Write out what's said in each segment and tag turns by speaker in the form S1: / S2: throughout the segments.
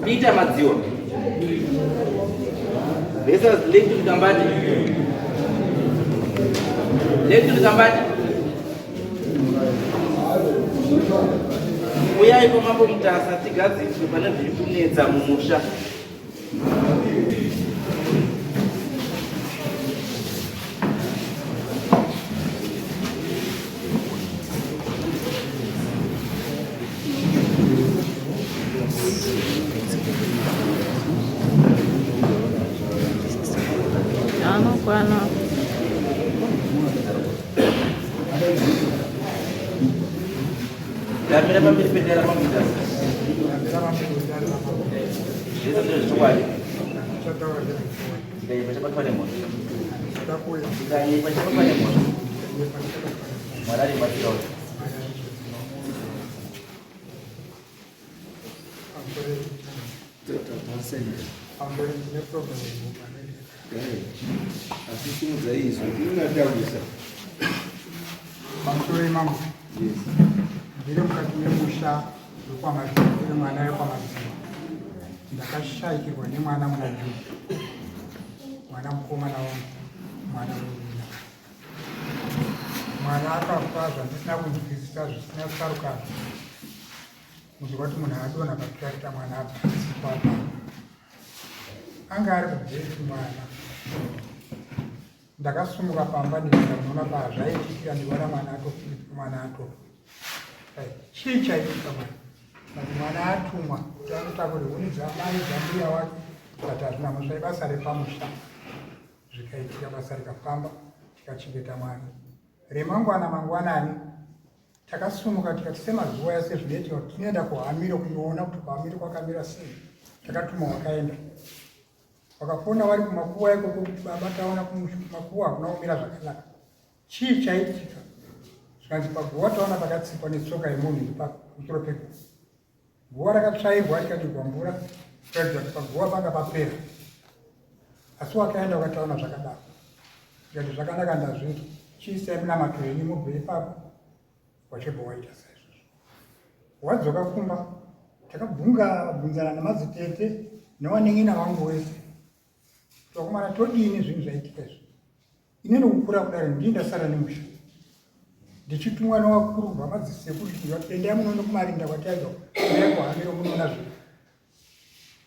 S1: Peter Madziwa versus Lengton Kambati. Lengton Kambati. Uyai kwaMambo Mutasa tigadziriswe pane zviri kunetsa mumusha.
S2: Anokwana.
S1: Ndamira pamberi pedera pamutasa. Zvese ndezvechokwadi. Ndikaipa chabatwa nemhosva. Ndikaipa chabatwa nemhosva. Mwari aribatsirawo.
S3: Asi simudza izwi ingatausa.
S4: Pamusoro imambo.
S3: Yes.
S4: Ndiri mukati memusha wekwaMadziwa, ndiri mwana wekwaMadziwa. Ndakashaikirwa nemwana muna June. Mwana mukomana wangu, mwana munin'ina. Mwana akafa zvandisina kunzwisisa zvisina tsarukano. Kunzwa kuti munhu adonha patractor mwana abva asikwa apa. Anga ari kubhesi mwana. Ndakasumuka pamba ndikaenda kunoona pazvaitikira ndikaona mwana atofukidzwa mwana atofa. Chii chaitika mwana? But mwana atumwa kuti anotakure huni dzamai dzambuya wake but hazvina mhosva ibasa repamusha. Zvikaitika basa rikafamba tikachengeta mwana. Remangwana mangwanani takasumuka tikati semazuva ese zvinoitika kuti tinoenda kuhamiro kunoona kuti kuhamiro kwakamira sei. Takatuma wakaenda wakafona wari kumakuwa ikoko kuti baba taona kumakuwa hakuna kumira zvakanaka. Chii chaitika? Zvikanzi paguva taona pakatsikwa netsoka yemunhu iri pamusoro peguva. Guva rakatsvairwa rikadirwa mvura kuratidza kuti paguva panga papera. Asi wakaenda ukataona zvakadaro. Ndikati zvakanaka ndazvinzwa. Chiisai munamato yenyu mubve ipapo wachibva waita saizvozvo. Wadzoka kumba takabvunga bvunzana namadzitete newanin'ina wangu wese. Vakomana todini zvinhu zvaitika izvi? Ini nokukura kudari ndini ndasara nemusha. Ndichitumwa nevakuru kubva madzisekuru kuti endai munoona kumarinda kwataibva endai kuhamiro munoona zvinhu.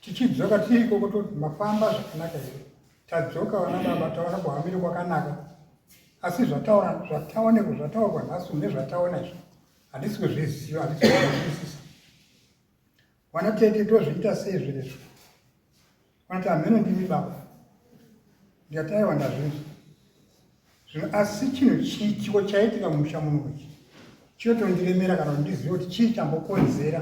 S4: Tichidzoka tiri ikoko toti mafamba zvakanaka here? Tadzoka vana baba taona kuhamiro kwakanaka. Asi zvataura zvataonekwa zvataurwa nhasi nezvataona izvi handisi kuzviziva handisi kuzvinzwisisa. Vana tete tozviita sei zviro izvi? Vanoti hameno ndimi baba. Ndikati aiwa ndazvinzwa. Zvino asi chinhu chiitiko chaitika mumusha muno ichi chinotondiremera kana kuti ndizive kuti chii chambokonzera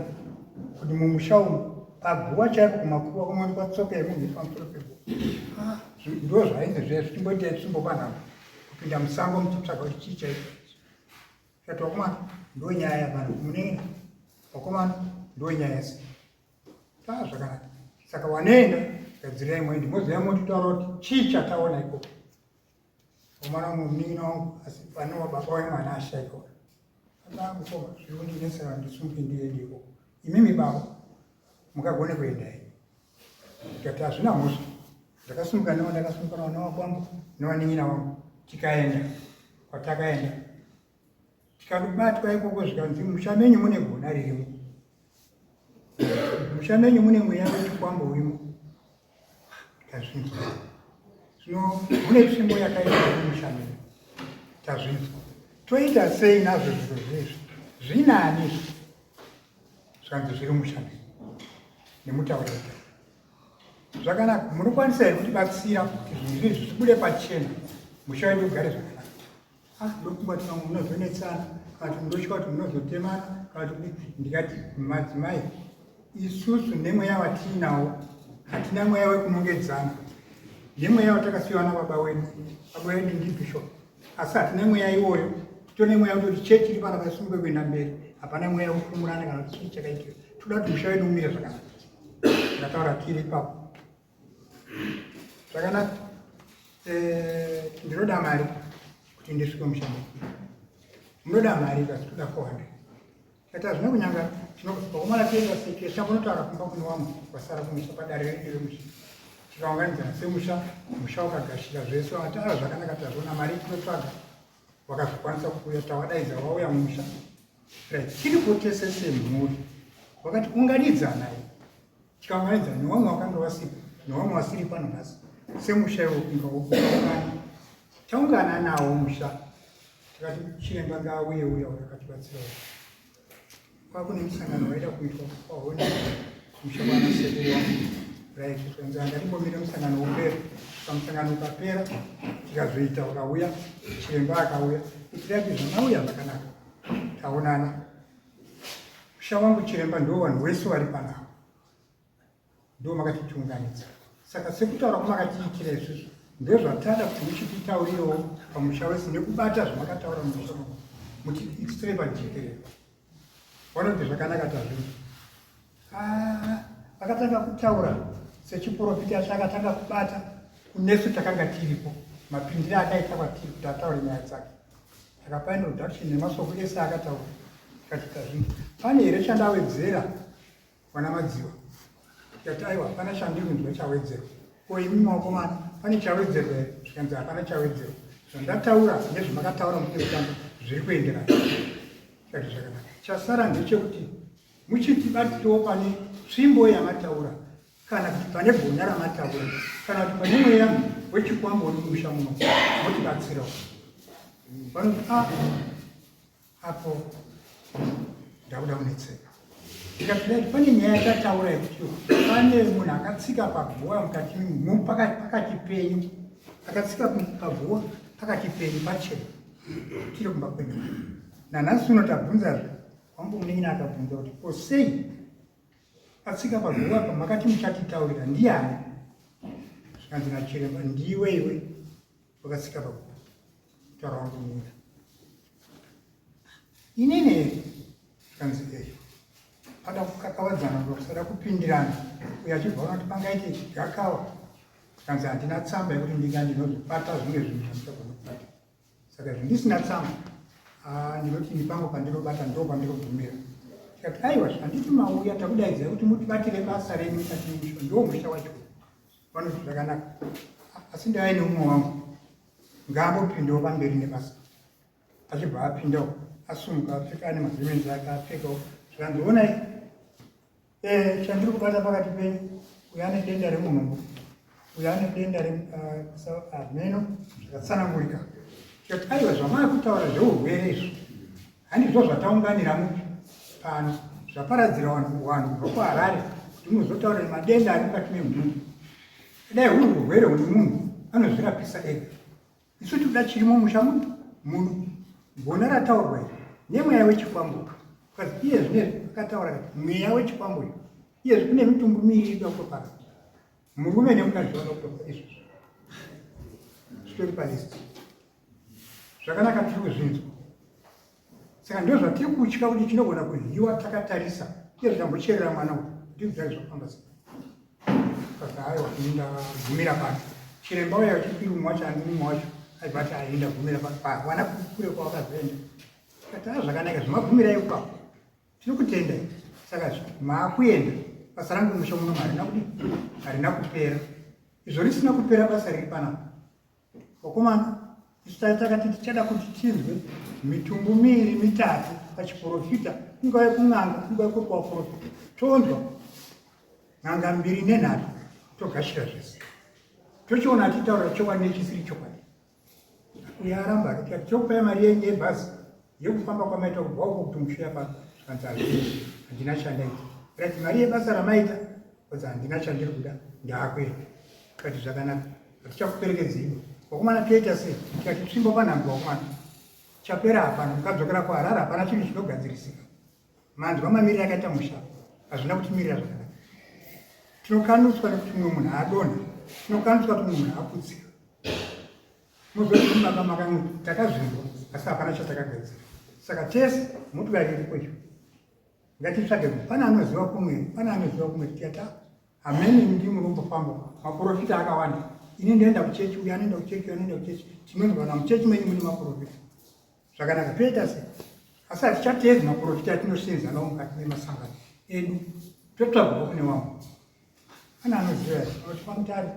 S4: kuti mumusha umu paguva chaipo kumakuva kunowanikwa tsoka yemunhu iri pamusoro peguva. Ah, ndo zvainzi zviya zvichimboita tichimbopanhamo kupinda musango muchitsvaga kuti chii chaitika. Tikati vakomana ndo nyaya pano munenge vakomana ndo nyaya yese. Taa zvakanaka. Saka wanoenda gadzirai muende moziva motitaura kuti chii chataona ikoko. Omwana wangu munin'ina wangu asi panova baba wemwana ashaika. Baba mukoma zviri kundinetsera ndisunge ndiende ikoko. Imimi baba mukagone kuenda here? Ndikati hazvina mhosva. Ndakasumuka newa ndakasumuka nawa newakwambo newanin'ina wangu tikaenda kwatakaenda tikanobatwa ikoko zvikanzi musha menyu mune gona ririmo musha menyu mune mweya wechikwambo urimo tazvinzwa zvino mune tsvimbo yakaita musha menyu tazvinzwa toita sei nazvo zviro zvezvi zvinani izvi zvikanzi zviri musha menyu nemutauro zvakanaka munokwanisa here kutibatsira kuti zvinhu izvi zvibude pachena musha wedu ugare zvakanaka Ah, ndofunga kuti vamwe munozonetsana kana kuti ndotya kuti munozotemana kana kuti ndikati madzimai isusu nemweya watiinawo hatina mweya wekunongedzana nemweya watakasiyiwa nababa wedu baba wedu ndibishop asi hatina mweya iwoyo tone mweya wekutoti chechi iri panapa isumuke kuenda mberi hapana mweya wekufumurana kana kuti chii chakaitika toda kuti musha wedu umire zvakanaka ndakataura tiri ipapo zvakanaka eh, ndinoda mari kuti ndisvike mushando munoda mari kasi toda 400 Kati hazvina kunyanga vakomana toita sei tisambonotaura kumba kune wamwe vasara kumusha padare redu remusha. Tikaunganidzana semusha, musha wakagashira zvese vakati zvakanaka tazviona mari tinotsvaga vakazokwanisa kuuya tawadaidza wauya mumusha. Right, tiripo tese semhuri vakati unganidzanai tikaunganidza newamwe wakanga vasipo newamwe vasiri pano nhasi semusha iwo kunga wokuungana taungana nawo musha Tikati chiremba ngaauye uya uyo akatibatsirawo. Kwakune musangano waida kuitwa kwaHonde kumusha kwana sekuru wangu. Right, zvikanzi ngatimbomire musangano upere. Pamusangano ukapera tikazoita ukauya chiremba akauya. Tikati zvamauya zvakanaka. Taonana. Musha wangu chiremba ndiwo vanhu wese vari panapa. Ndiwo makatitiunganidza. Saka sekutaura kwamakatiitira isusu ndozvatada kuti muchititaurirewo pamusha wese nekubata zvamakataura mumusha mako mutiitire pajekerere. Vanoti zvakanaka tazvinzwa. Ah, vakatanga kutaura sechiporofita chakatanga kubata kunesu takanga tiripo mapindire akaita kwatiri kuti ataure nyaya dzake. Akapa introduction nemasoko ese akataura tikati tazvinzwa. Pane here chandawedzera Vana Madziwa tikati aiwa hapana chandiri kunzwa chawedzerwa. Ko imi vakomana pane chawedzerwa here? Zvikanzi hapana chawedzerwa. Zvandataura nezvamakataura mukutanga zviri kuenderana. Tikati zvakanaka. Chasara ndechekuti muchitibatirawo pane tsvimbo yamataura kana kuti pane gonya ramataura kana kuti pane mweya wechikwambo uri mumusha muno motibatsirawo. Vanoti ah apo ndakuda kunetseka ndikati dai pane nyaya yatataura yekuti pane munhu akatsika paguva mukati pakati penyu akatsika paguva pakati penyu pachena tiri kumba kwenyu nanhasi uno tabvunzazve wangu munin'ina akabvunza kuti ko sei atsika paguva apa makati muchatitaurira ndiyani zvikanzi nachiremba ndiwe iwe wakatsika paguva taura wangu munin'ina inini here zvikanzi eyo pada kukakavadzana kusada kupindirana uyo achibva ona kuti pangaite gakawa zvikanzi handina tsamba yekuti ndinga ndinozobata zvimwe zvinhu zvandichagona kubata saka izvo ndisina tsamba ah, ndinoti ini pangu pandinobata ndo pandinogumira tikati aiwa handiti mauya takudaidzai kuti mutibatire basa renyu mukati memusha ndo musha wacho vanoti zvakanaka asi ndaive neumwe wangu ngaambopindawo pamberi nebasa achibva apindawo asumuka apfeka ane magemenzi ake apfekawo zvikanzi onai eh, chandiri kubata pakati penyu uyo ane denda remunhumbu uyo ane denda remeno ah, zvakatsanangurika tikati aiwa zvamava kutaura zveurwere izvo handizvo zvataunganira mupi pano zvaparadzira vanhu vanhu kubva kuharare kuti muzotaura nemadenda ari mukati memhundu dai huri urwere hune munhu anozvirapisa ega isu tikuda chirimo musha muno muno gona rataurwa iri nemweya wechikwambo because iye zvinezvi akataura kati mweya wechikwambo iyo iye kune mitumbu miiri ida kutopara murume nemukadzi vada kutopara izvozvo zvitori palist zvakanaka tiri kuzvinzwa saka ndo zvatiri kutya kuti chinogona kudyiwa takatarisa iye zvitambocherera mwana uyu ndiudzai zvakufamba sei saka aiwa ini ndagumira pano chiremba uya wechipiri umwe wacho andi mumwe wacho aibva ati ai ndagumira pano wana kure kwawakazoenda kati a zvakanaka zvimagumira ipapo tinokutenda saka maakuenda basa rangu musha muno harina kudi harina kupera izvo risina kupera basa riri panapa Vakomana, isu takati tichada kuti tinzwe mitumbu miiri mitatu pachiporofita, kungave kun'anga, kungave kuri kuvaporofita, tonzwa n'anga mbiri nenhatu, togashira zvese, tochiona achitaura chokwadi nechisiri chokwadi. Uyo aramba akati tokupai mari yenyu yebhazi yekufamba kwamaita kubva uko kuti mushuya pano, zvikanzi hazvii, handina chandaita. Right, mari yebasa ramaita, kwanzi handina chandiri kuda, ndaakuenda. Tikati zvakanaka, hatichakuperekedzei. Vakomana toita sei? Tikati tsvimbo panhambwe vakomana. Chapera hapana, mukadzokera kuHarare hapana chinhu chinogadzirisika. Manzwa mamiriro akaita musha, hazvina kutimirira zvakanaka. Tinokanutswa nekuti mumwe munhu adonha, tinokanutswa kuti mumwe munhu aputsika. Muzoti baba makangu takazvinzwa asi hapana chatakagadzira. Saka tese motokari iripo iyo. Ngatitsvage pane anoziva kumwe, pane anoziva kumwe tikati Hamene ndi munombofamba maprofita akawanda. Ini ndoenda kuchechi, uyu anoenda kuchechi, uyu anoenda kuchechi. Tinonzwa na muchechi menyu mune maprofita. Zvakanaka, toita sei? Asi hatichateedzi maprofita atinosenza nawo mukati memasangano edu, totsvagwa kune wamwe. Ana anoziva anoti kwamutare.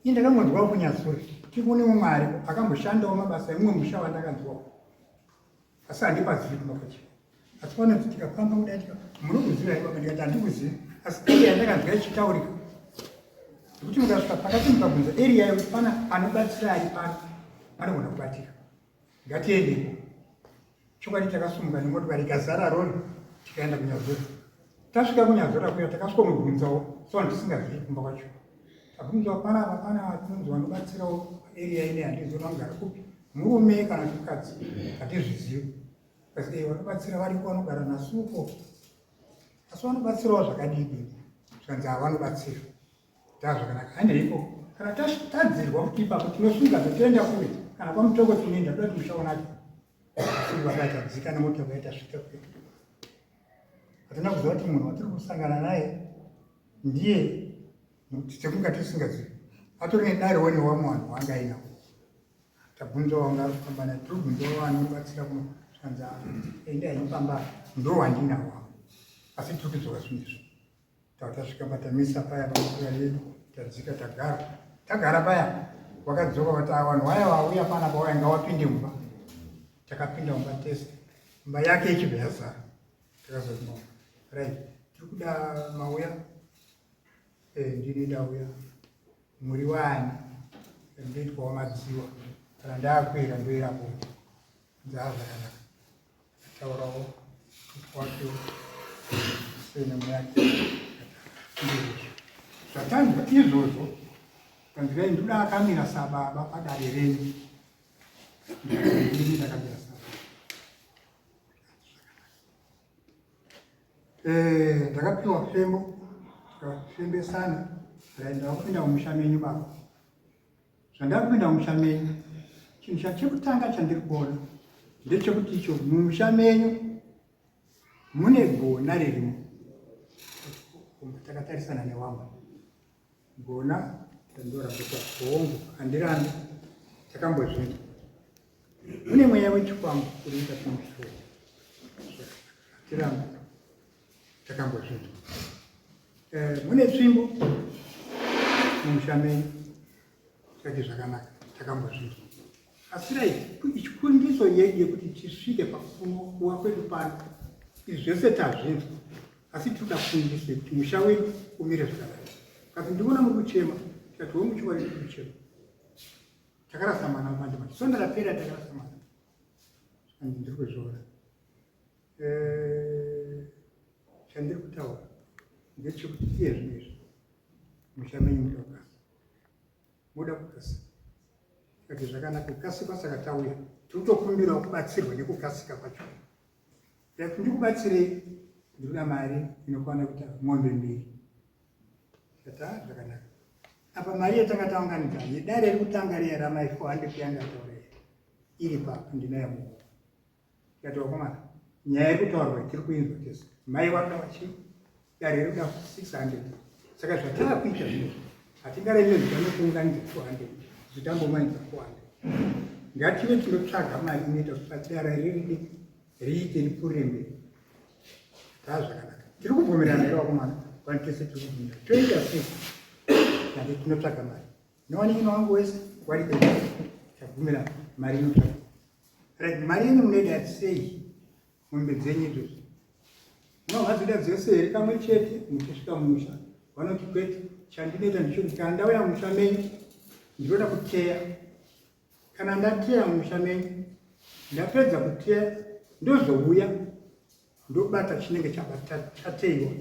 S4: Ini ndakangonzwawo kunyatsori tikune mumwe ariko akamboshandawo mabasa emumwe musha wandakanzwawo. Asi handipazivi kumba kwacho. Asi panonzi tikafamba kudai tika munokuziva here baba ndikati handikuzivi asi area yandakanzwa ichitaurika nekuti mukasvika pakati mukabvunza area yekuti pana anobatsira ari pano panogona kubatika. Ngatiendeko. Chokwadi takasumuka nemotokari ikazara rori tikaenda kuNyazura. Tasvika kuNyazura kuya takasvikomubvunzawo so tisingazivi kumba kwacho. Tabvunzwa panapa pana tinonzi vanobatsirawo area ine handizivi vanogara kupi murume kana kuti mukadzi hatizvizivi. Kasi eh, vanobatsira variko vanogara nasuko asi vanobatsirawo zvakadii zvikanzi havanobatsira. Taa zvakanaka handeiko kana tadzirwa kuti ipapo tinosunga totoenda kure kana kwamutoko tinoenda toda kuti mushaonake vakatadzika nemota vaita svika kure hatina kuziva kuti munhu watiri kusangana naye ndiye sekunga tisingazivi atori nedare wene wamwe vanhu wanga ainawo tabvunza wanga ari kufamba naye tiri kubvunza wani unobatsira kuno zvikanzi enda henyu pamba ndo wandinawo asi tiri kudzoka zvinhu izvi Tasvika patamisa paya pamotokari yedu tadzika tagara tagara paya wakadzoka vati ah, vanhu vaya vauya pana pawaya ngawapinde mumba takapinda mumba tese mumba yake ichibva yazara takazoti mama right tiri kuda mauya eh, ndini ndauya muri wani ndoitwawo madziwa kana ndakwira ndoirapo nzaa zvakanaka Taurawo wake senemu yake zvatanzwa izvozvo kanzirai ndoda akamira sababa padare renyu ndini ndakamira sababa eh, ndakapiwa fembo tikafembesana ndakupinda mumusha menyu baba Zvandakupinda mumusha menyu, chinhu chekutanga chandiri kuona ndechekuti icho mumusha menyu mune gona ririmo. Takatarisana newamwe gona ndoramba hongu handirambi takambozvinzwa mune mweya wechikwambo uri mukati memusha hatirambi takambozvinzwa eh, mune tsvimbo mumusha menyu tikati zvakanaka takambozvinzwa asi rai chikundiso yedu yekuti tisvike pakuwa kwedu pano izvi zvese tazvinzwa asi tiri kuda kundiso yekuti musha wedu umire zvakanaka kasi ndikuona muri kuchema tikati womuchiwari tiri kuchema takarasa mwana manje manje sonda rapera takarasa mwana ndiri kuzviona Eh, chandiri kutaura ndechekuti iye zvino izvi musha menyu muda kukasa muda kukasa tikati zvakanaka kukasikwa saka tauya tiri kutokumbirawo kubatsirwa nekukasika kwacho ndati ndikubatsirei ndikuda mari inokwana kuita mombe mbiri tikati ah zvakanaka apa mari yatanga taunganidza yedare rekutanga riya ramai 400 yanga ataura iri papo ndinayo muhoko Tikati vakomana, nyaya iri kutaurwa tiri kuinzwa tese. Mai vanoda vachi dare riri kuda 600. Saka zvatava kuita zvino hatingaremedzi pane kuunganidza 200 zvitambounganidza 400. Ngative tinotsvaga mari inoita kuti dare riri riite ripfuurire mberi. Taa zvakanaka. Tiri kubvumirana here vakomana? Vanhu tese tiri kubvumirana. Toita sei? Ngati tinotsvaga mari. Newanin'ina wangu wese wari tabvumirana mari inotsvaga. Right, mari yenyu munoida sei mombe dzenyu idzodzo? Munohadzida dzese here kamwe chete muchisvika mumusha? Vanoti kwete, chandinoita ndichokuti kana ndauya mumusha menyu ndinoda kuteya. Kana ndateya mumusha menyu ndapedza kuteya ndozouya ndobata chinenge chateiwa.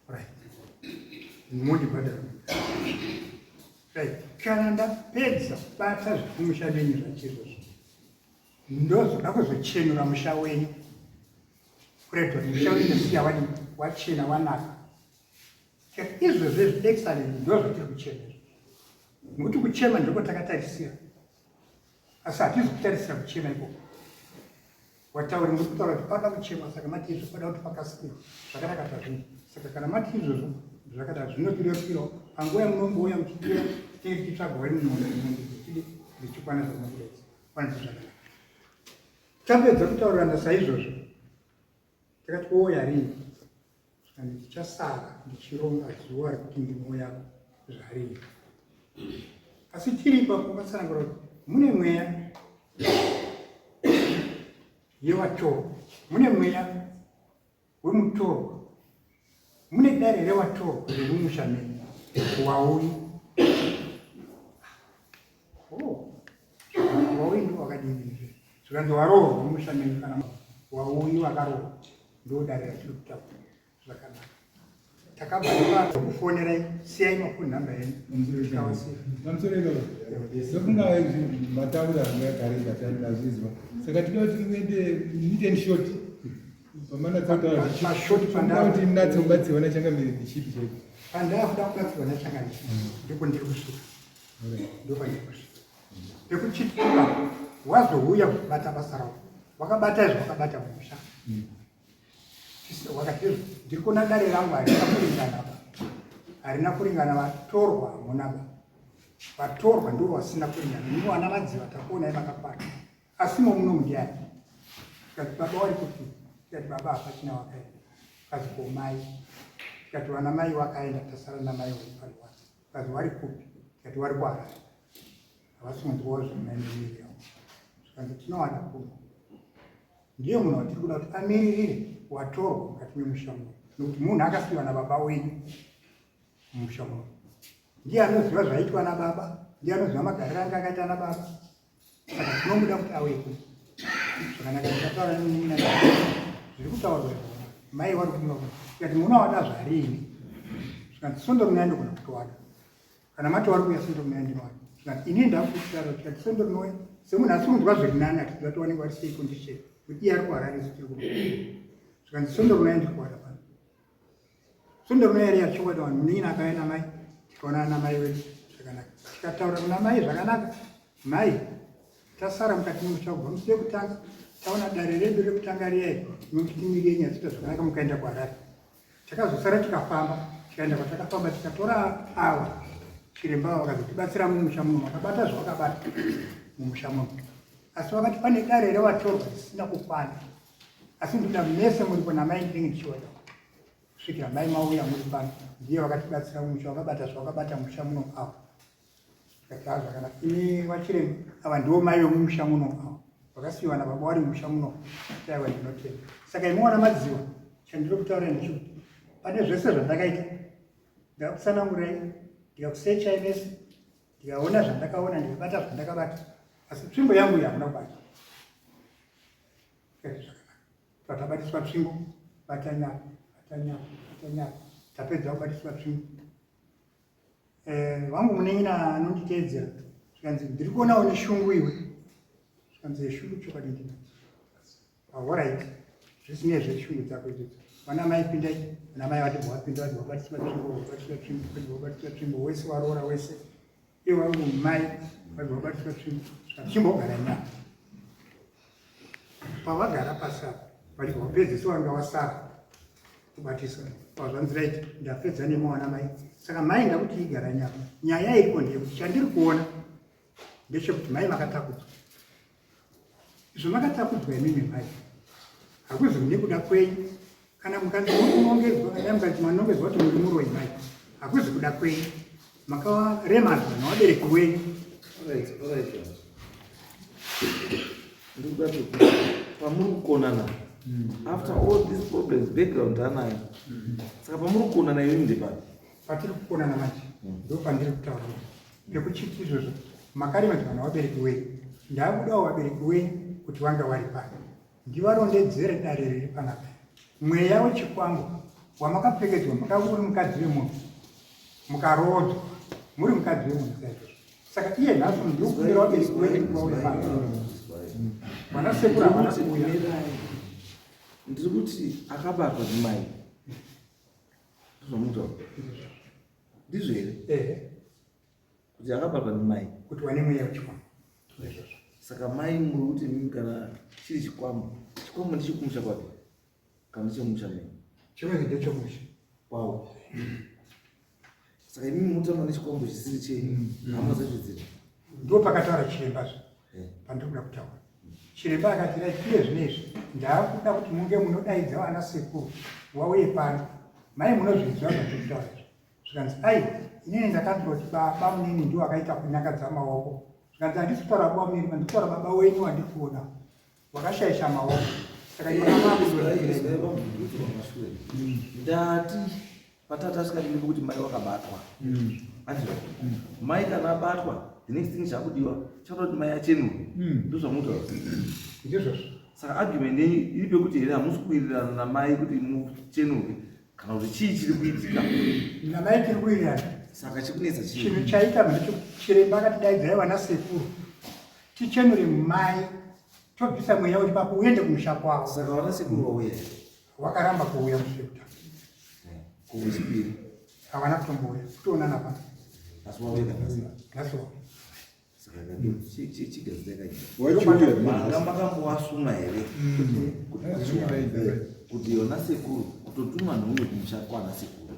S4: Right. Mondibhadhara. Right. Kana ndapedza kubata zvekumusha menyu zvacho izvozvo ndozoda kuzochenura musha wenyu kuratidza kuti musha wenyu ndosiya wadi wachena wanaka izvozvo izvi excellent ndozvatiri kuchena izvo nokuti kuchema ndiko takatarisira asi hatizi kutarisira kuchema ikoko Watauri muri kutaura kuti pada kuchema saka mati izvo pada kuti pakasikirwa zvakanaka tazvinhu saka kana mati izvozvo zvakadaro zvinopirapirawo panguva yamunombouya muchipira tinenge tichitsvaga wani mombe dzichidi dzichikwana zvamunobuda idzi kwanisi zvakanaka. Tapedza kutaurirana saizvozvo, takati wouya rini? Zvikanzi ndichasara ndichironga zuva rekuti ndinouya zvarini. Asi tiri ipapo vakatsanangura kuti mune mweya yevatorwa, mune mweya wemutorwa, mune dare revatorwa remumusha menyu wauyi. Oh, wauyi ndo wakadini? Zvikanzi waroorwa mumusha menyu, kana wauyi wakaroorwa ndo dare ratiri kutaura. Zvakanaka, takabva ipapo kufonerai, siyai mafoni nhamba yenyu, tikavasiya.
S3: Pamusoro ipapo, ndofunga mataura anga gare ndazvizwa, saka tinoda kuti uende neat and short pamanatsotaura
S4: Pashort.
S3: Kuti natsobatsirwa nachangamire ndichipi chaipo?
S4: Pandakuda kubatsirwa nachangamire, ndipo ndiri kusvika, ndopandiri kusvika pekuchitika. Wazouya kubata basa ravo, wakabata izvo, wakabata musha wakati izvo, ndiri kuona dare rangu harina kuringana ba, harina kuringana, vatorwa hamuna ba, vatorwa ndo vasina kuringana. Imi vana Madziva takuonai makakwana, asi momuno mundiani? Tikati baba wari kupi? Tikati baba hapachina, wakaenda. Kazi ko mai? Tikati vana mai wakaenda, tasara namai waifanwa. Kazi wari kupi? Tikati wari kuHarare, havasi kunzwawo zvemaimiriri yavo. Zvikanzi tinowana kuno, ndiye munhu watiri kuda kuti amiririre watorwa mukati memusha muno, nokuti munhu akasiyiwa nababa wenyu mumusha muno, ndiye anoziva zvaitwa nababa, ndiye anoziva magariro anga akaita nababa, saka tinomuda kuti auye kuno. Zvakanaka, ndikataura nemunin'ina, zviri kutaurwa izvona, mai wari kudiwa kuno. Tikati munowada zvarini? Zvikanzi sondo rinouya ndogona kutowada, kana mati wari kuuya sondo rinouya ndinowada. Zvikanzi ini ndakutara. Tikati sondo rinouya semunhu asi kunzwa zviri nani, atiziva kuti wanenge vari sei condition, kuti iye ari kuHarare, isu tiri kuno. Zvikanzi sondo rinouya ndiri kuwada pano. Sondo rinouya riya chokwadi vanhu, munin'ina akauya namai, tikaonana namai wedu zvakanaka, tikataura kuna mai zvakanaka. Mai, tasara mukati memusha kubva musi wekutanga taona dare redu rekutanga riyai, nokuti miri yenyu yadziita zvakanaka mukaenda kuHarare. Takazosara tikafamba, tikaenda kwatakafamba, tikatora ava chiremba ava, vakazotibatsira mumusha muno, makabata zvavakabata mumusha muno, asi vakati pane dare revatorwa risina kukwana, asi ndinoda mese muripo namai, ndinenge ndichiwada kusvikira mai mauya muri pano. Ndiye vakatibatsira mumusha, vakabata zvavakabata musha muno ava. Tikati haa, zvakanaka. Imi vachiremba ava ndiwo mai vemumusha muno ava, vakasiyiwa nababa vari mumusha muno. Taiwa, ndinotenda. Saka imi wana Madziwa, chandiri kutaura ndechekuti pane zvese zvandakaita, ndakakutsanangurai, ndikakusechai mese, ndikaona zvandakaona, ndikabata zvandakabata, asi tsvimbo yangu iyi hamuna kubata. Tikati zvakanaka, tatabatiswa tsvimbo, batanyapa, batanyapa, batanyapa. Tapedza kubatiswa tsvimbo, vangu munin'ina anonditeedzera, zvikanzi ndiri kuonawo neshungu iwe. Zvikanzi shungu chokwadi ndinadzo. Alright, zvisinei zveshungu dzako idzodzo, vana mai pindai. Vana mai vati vapinda, vati vabatiswa tsvimbo, vabatiswa tsvimbo, vati vabatiswa tsvimbo, wese waroora wese iye wangu mai vati vabatiswa tsvimbo. Zvikati nyama pavagara pasi apa, vachibva vapedzisa vanga vasara kubatiswa pazvanzi right, ndapedza nemawana mai, saka mai ndakuti igara nyama. Nyaya iripo ndeyekuti chandiri kuona ndechekuti mai makatakudzwa. Izvo makatakudzwa imimi mai hakuzi nekuda kwenyu, kana mukanzi munongedzwa, kana mukanzi manongedzwa kuti muri muroyi mai, hakuzi kuda kwenyu, makaremadzwa nevabereki wenyu.
S1: Alright. Ndikuda kuti pamuri kukonana, after all these problems, background anayo, saka pamuri kukonana imi ndepapi?
S4: Patiri kukonana manje ndo pandiri kutaura pekuchiti izvozvo makaremadzwa navabereki wenyu. Ndakudawo vabereki wenyu kuti vanga vari pano, ndivarondedzere dare riri panapa, mweya wechikwambo wamakapfekedzwa makanga uri mukadzi wemunhu, mukaroodzwa muri mukadzi wemunhu saizvozvo. Saka iye nhasi ndikukumbira vabereki wenyu kuti vauye pano, vana sekuru havana kuuya.
S1: Ndiri kuti akabatwa ndimai, ndizvamutaura ndizvo here?
S4: Ehe.
S1: Kuti akabatwa ndimai.
S4: Kuti wane mweya wechikwambo, ndizvozvo.
S1: Saka mai, muri kuti mimi kana chiri chikwambo, chikwambo ndechekumusha kwake kana ndechemusha menyu?
S4: Chimwe ndechemusha.
S1: Kwavo. Saka imimi mutamba nechikwambo chisiri chenyu, hama dzacho dziri
S4: Ndo pakataura chirembazvo pandiri kuda kutaura. Chiremba akati right iye zvino izvi ndaakuda kuti munge munodaidza vana sekuru wauye pano. Mai munozvinzwa zvatiri kutaura izvi. Zvikanzi aiwa inini ndakanzwa kuti baba munini ndiwo akaita kunyangadza maoko. Zvikanzi handisi kutaura baba munini ndiri kutaura baba wenyu wandiri kuona wakashaisha maoko. Saka
S1: ndati Patata asvika ndiri kuti mai wakabatwa. Andizvo. Mai kana abatwa, the next thing chakudiwa chakuda kuti mai achenurwe. Ndozvamunotaura.
S4: Ndizvozvo.
S1: Saka argument yenyu iri pekuti here hamusi kuwirirana namai kuti muchenurwe kana kuti chii chiri kuitika?
S4: Namai tiri kuwirirana.
S1: Saka chikunetsa chii?
S4: Chinhu chaita ndechekuti chiremba akatidaidzai vana sekuru tichenure mai tobvisa mweya uri papo uende kumusha kwavo.
S1: Saka vana sekuru vauya here?
S4: Wakaramba kuuya musi wekutanga.
S1: Kuwechipiri.
S4: Havana kutombouya kutoonana pano.
S1: Asi wauya nhasi.
S4: Nhasi wauya.
S1: Saka chigadzirai manga makambowasuma here kuti yona sekuru kutotuma nhume kumusha kwana sekuru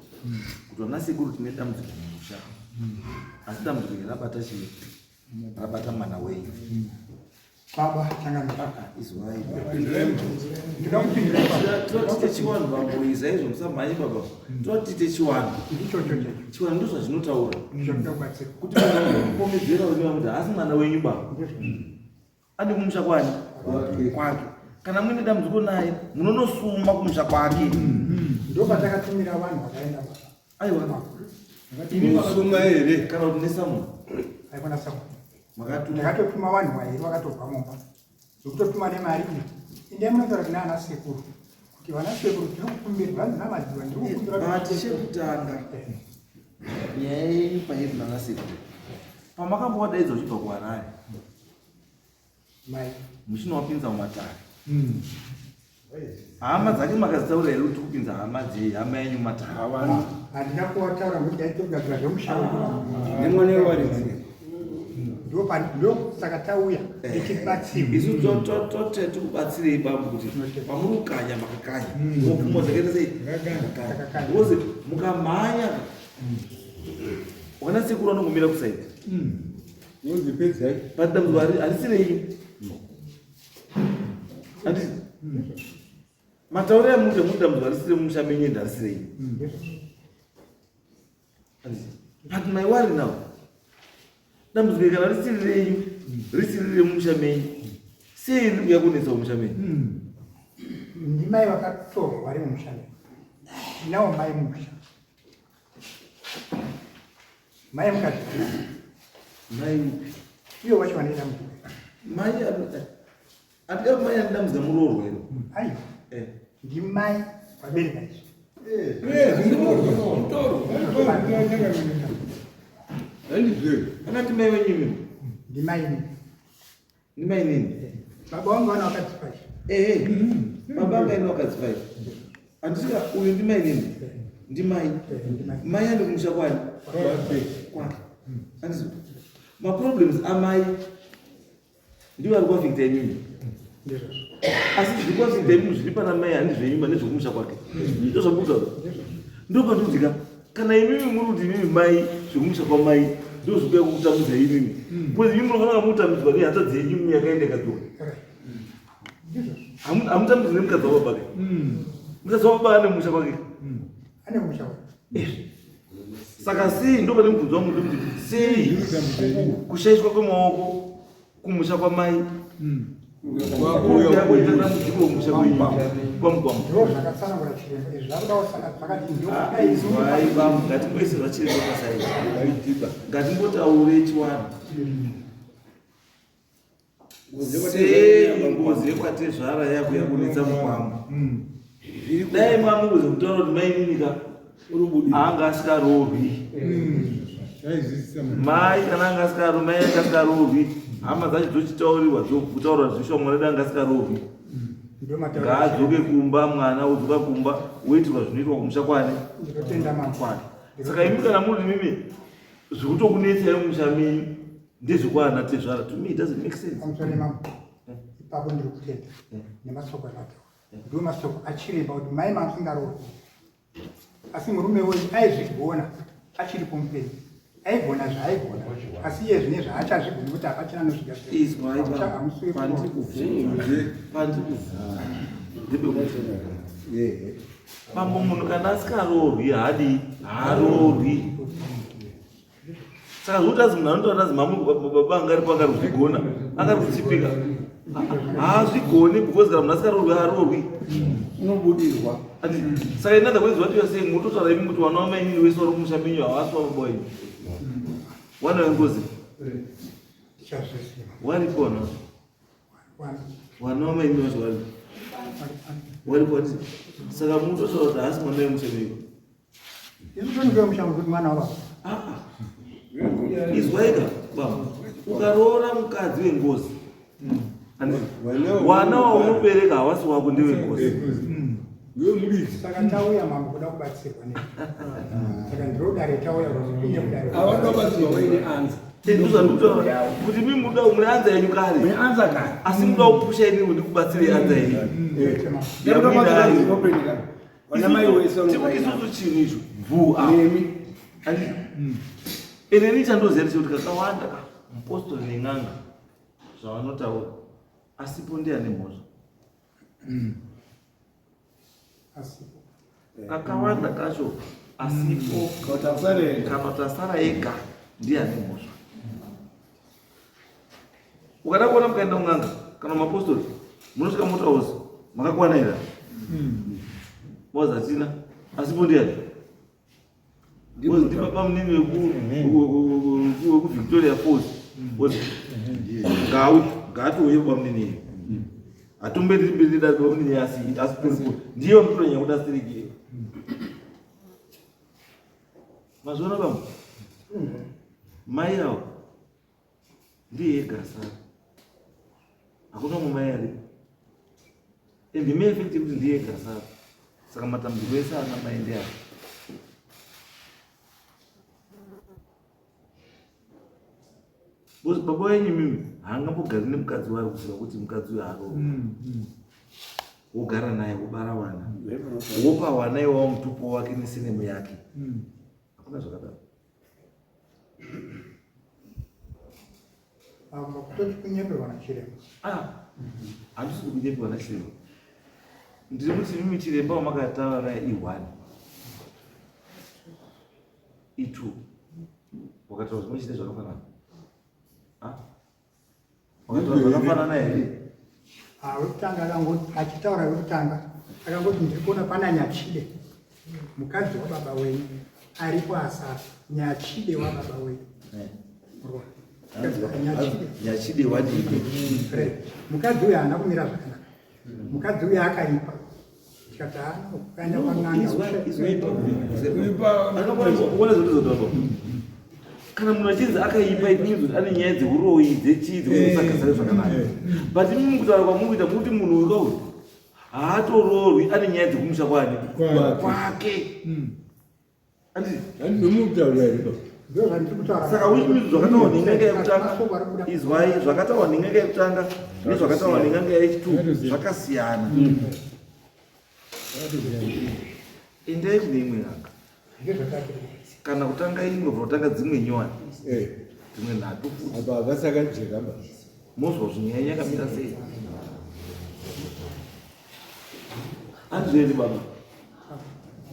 S1: kuti vana sekuru tine dambudziko mumusha asi dambudziko iri rabata chii rabata mwana wenyu
S4: Baba changamire.
S1: Izwai.
S4: Ndinokupindura.
S1: Toti chiwanhu bambo izai izvo musamhanye baba. Toti tiite chiwanhu.
S4: Ndichocho chacho.
S1: Chiwanhu ndozvazvinotaura.
S4: Ndinoda kubatsira.
S1: Kuti mwana kupomedzera wenyu kuti haasi mwana wenyu baba. Ande kumusha kwani? Kwake. Kana muine dambudziko naye munonosuma kumusha kwake.
S4: Ndopatakatumira vanhu vakaenda baba.
S1: Aiwa.
S3: Imi here
S1: kana kuti nesamu?
S4: Aikona samu.
S1: Makatuma.
S4: Ndakatotuma vanhu vairi vakatobva mumba. Zvekutotuma nemari iyi. Indai munotaura kuna ana sekuru kuti vana sekuru tiri kukumbira vanzi namadziwa ndiri kukumbira
S1: But chekutanga nyaya yenyu pairi nana sekuru. Pamakambowadaidza uchibva kuHarare
S4: mai
S1: muchinowapinza mumatare. Hama dzake makadzitaura here kuti kupinza hama dzei hama yenyu matare?
S4: Handina kuwataura nokuti ndaitogadzira zvemusha
S3: Nemwana wewaridzi.
S4: Ndo saka tauya tichibatsirwa.
S1: Isu tote tikubatsirei bambo kuti pamuri kukanya makakanya mopfumwa dzakaita sei
S4: Takakanya.
S1: Because mukamhanya wana sekuru anongomira kusaidi
S3: Unzi pedzai.
S1: but dambudziko harisi renyu handiti matauriro amuita muri dambudziko harisi remumusha menyu ende harisi renyu. Handiti? But my worry now, dambudziko kana risiri renyu, risiri remumusha menyu, sei riri kuuya kunetsa mumusha menyu?
S4: Ndimai vakatorwa vari mumusha medu. Tinawo mai mumusha. Mai mukadzi.
S1: Mai upi?
S4: Iyo wacho vanoita mudziko.
S1: Mai andida mai ane dambudziko muroorwa here?
S4: Aiwa. Ndimai vabereka izvi.
S1: Anati mai venyu imi?
S4: Ndimai nini.
S1: Ndimai nini?
S4: Baba vangu vana vakadzi five.
S1: Ehe. Baba vangu aine vakadzi five. Handisika uyu ndimai nini? Ndimai.
S4: Ndimai.
S1: Mai ane kumusha kwani? Kwake. Handizvo. Maproblems amai ndiwo ari kuafekta imimi.
S4: Ndizvozvo.
S1: Asi zviri kuafekta imimi zviri pana mai handi zvenyu mane zvekumusha kwake. Ndozvamunotaura. Ndopandikuti kana imimi muri kuti imimi mai zvekumusha kwamai ndozvikuya kukutambudza imimi. Because imimi munofanira mukutambudzwa nehanzvadzi yenyu imimi yakaenda ikadzoka.
S4: Ndizvozvo.
S1: Hamutambudzwi nemukadzi wababa ke. Mukadzi wababa ane musha kwake.
S4: Ane musha wake.
S1: Saka sei ndopane mubvunzo wangu ndekuti sei kushaishwa kwemaoko kumusha kwamai kuuya kuita dambudziko kumusha kwenyu kwamukwamo?
S4: Ndizvo zvakatsanangura chiremba izvi zvakudawo saka zvakati
S1: Izwai bambo, ngatimboise zvachiremba pasaidi, ngatimbotaure chiwanhu. Sei ngozi yekwatezvara yakuya kunetsa mukwambo? Dai mamuudza kutaura kuti mainini ka anga asikaroorwi mai kana anga asikaroorwi mai anga asikaroorwi hama dzacho dzochitaurirwa dzokutaura zvishuwa mwana wedu anga asikaroorwi ngaadzoke kumba mwana wodzoka kumba woitirwa zvinoitwa kumusha kwani
S4: Ndinotenda mambo.
S1: kwake. Saka imi kana muri mimi zvikutokunetsai mumusha menyu ndezvekwana tezvara, to me it doesn't make sense.
S4: Pamusoro mambo. Ipapo ndiri kutenda nemasoko amataura. Ndiwo masoko achiremba kuti mai mamusingaroorwi. Asi murume wenyu aizvigona achiripo mupenyu. Aigona zvaaigona asi iye zvine zvaachazvigoni kuti hapachina
S1: anozvigadziahamusiwepandiri kubvunza ndepekuti pamwe munhu kana asikaroorwi haadii haaroorwi saka zvekuti azi munhu anotaura azi mamu baba anga aripo angari kuzvigona angari kutsipika haazvigoni because kana munhu asikaroorwi haaroorwi
S5: unobudirwa
S1: saka in other words what you are saying mutotaura imi kuti wana wamainini wese wari kumusha menyu havasi wababa wenyu wana wengozi waripo wana wana wamainini wacho waripo waripo ati saka mutotaura kuti haasi mwana wemusha menyu ah, ah. izwaika baba ukaroora mukadzi wengozi wana waunobereka hawasi wako ndewengozi
S4: saka tauya mambo kuda kubatsirwa ne saka ndiro dare tauya kune kudare
S5: awanobatsirwa waine anza
S1: ndozvandikutaura kuti mi muda mune anza yenyu kare asi muda kupusha inini kuti ndikubatsire anza yenyu isusu chinhu icho bvu
S5: nemi
S1: ende ini chandoziva ndechekuti kakawanda ka mupostori nen'anga zvavanotaura asipo ndiye ane mhosva
S4: Asipo.
S1: Kakawanda kacho asipo kana tasara ega ndiye ane mhosva. Ukada kuona mukaenda kun'anga kana mapostori munosvika motaura makakwana here? Mozi hatina asipo ndiyani? Because ndibaba munini wekuvictoria falls ngauye ngaatouye baba munini iyo hatomberimbirida baba munini asi asitoripo ndiye unotonyanya kuda siriki iyo mazviona baba mai avo ndiye ega asara hakuna umwe mai aripo and the main effect yekuti ndiye ega asara saka matambudziko ese ana mai ndeako because baba wenyu mimi haangambogari nemukadzi waari kuziva kuti mukadzi uyo haaro wogara naye wobara wana wopa wana iwawo mutupo wake nesenemu yake hakuna zvakadaro
S4: Kutoti kunyeperwa nachiremba.
S1: Ah, handisi kunyeperwa nachiremba. Ndiri kuti mimi chiremba wamakataura naye i1. I2. Wakataura zvimwe chete zvakafanana. Ah? Wakataura zvakafanana here?
S4: Ah, wekutanga akangoti achitaura wekutanga akangoti ndiri kuona pana Nyachide mukadzi wababa wenyu aripo asara Nyachide wababa wenyu.
S1: Eh. Nyachide wadii?
S4: Mukadzi uyu haana kumira zvakanaka. Mukadzi uyu akaipa. Tikati haana ukaenda pan'anga.
S1: Kana munhu achinzi akaipa it means kuti ane nyaya dzeuroyi dzechii dzekusagasare zvakanaka. But imi mukutaura kwamuri kuita muri kuti munhu uyu kauyu haatoroorwi ane nyaya dzekumusha kwani kwake. Saka which means zvakataurwa nen'anga yekutanga izwai zvakataurwa nen'anga yekutanga nezvakataurwa nen'anga yechitu zvakasiyana. Endai kune imwe n'anga kana kutanga imwe kutanga dzimwe nyowani eh. dzimwe nhatu futi mozwa kuti nyaya yakamira sei. Andizvo baba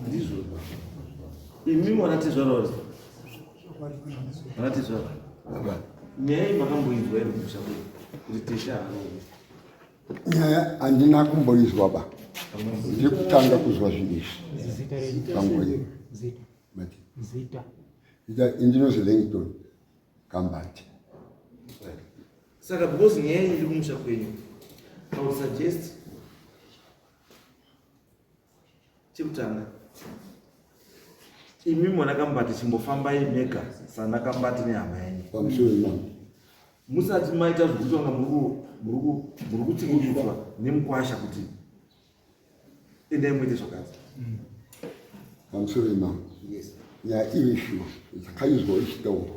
S1: ndizvo imi mwana tezvara uri mwana tezvara nyaya iyi makamboinzwa here kumusha kwedu kuti tesha harovi
S6: nyaya handina kumboizwa ba ndiri kutanga kuzwa zvinhu izvi panguva zita indinozi Langton Kambati
S1: saka because nyaya iyi iri kumusha kwenyu I would suggest chekutanga imi mwana Kambati chimbofambai mega sana Kambati nehama yenyu
S6: pamusoro imamo
S1: musati maita zvekuti vanga muri kutsikurudzwa nemukwasha kuti endai muite zvakati
S6: pamusoro imamo nyaya iyi shuwa dzakaizwa ichitaurwa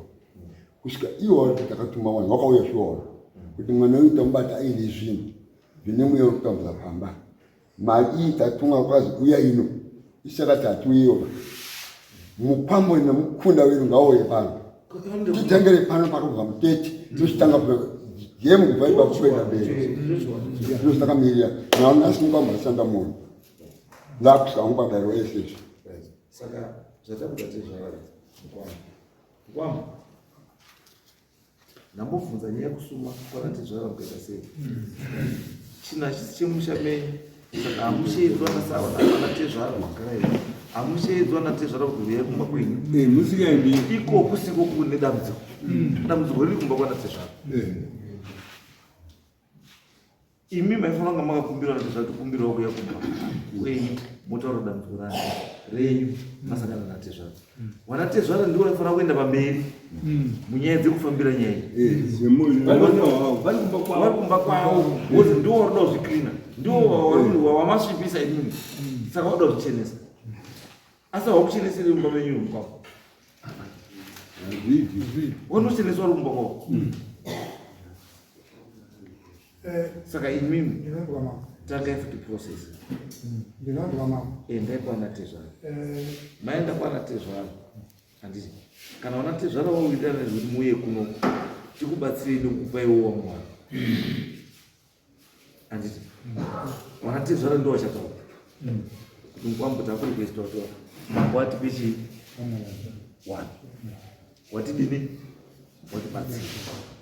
S6: kusvika iwo takatuma vanhu vakauya shuwa kuti mwana uyu tamubata aine zvinhu zvine mweya wekutambudza pamba mari iyi tatumwa kwazi uya ino isakati hatiuyewo mukwambo nemukunda wedu ngauye pano. Titengere pano pakabva mutete tochitanga gemu kubva ipapo kuenda mberi. Ndozvitakamirira. Nhasi mukwambo asanda munhu. Ndakusa wangu padariro ese izvi.
S1: Saka zvatakuda tezvara mukwambo. Mukwambo. Ndambobvunza nyaya yekusuma kwanatezvara mukaita sei? Chinhu hachisi chemusha menyu saka hamusheedzwa nasavanatezvara magara here? Hamusheedzwa natezvara kuti huyai kumba kwenyu.
S3: Eh, musikaendi.
S1: Ikoku siko kune dambudziko. Dambudziko riri kumba kwanatezvara.
S3: Eh.
S1: Imi maifanira kunge makakumbira kuti zvatikumbirawo kuya kumba kwenyu motaura dambudziko rani renyu masangana natezvara. Wanatezvara ndiwo vaifanira kuenda pamberi munyaya dzekufambira nyaya iyi.
S3: Vari
S1: kumba kwavo wozi ndiwo waruda kuzviklina ndiwo wamasvipisa imimi saka wauda kuzvichenesa asi haukucheneseri mumba menyu kwavo wanocheneswa uri kumba kwavo. Saka imimi tangai futi process.
S4: Ndinonzwa mama.
S1: Endai kwana tezvara. Maenda kwana tezvara. Handiti kana wana tezvara wawirirana nezvekuti muuye kuno tikubatsirei nekukupaiwo wamwana. Handiti wana tezvara ndo wachataura kuti mukwambo takurequest watora mambo atipe chii one watidini watibatsira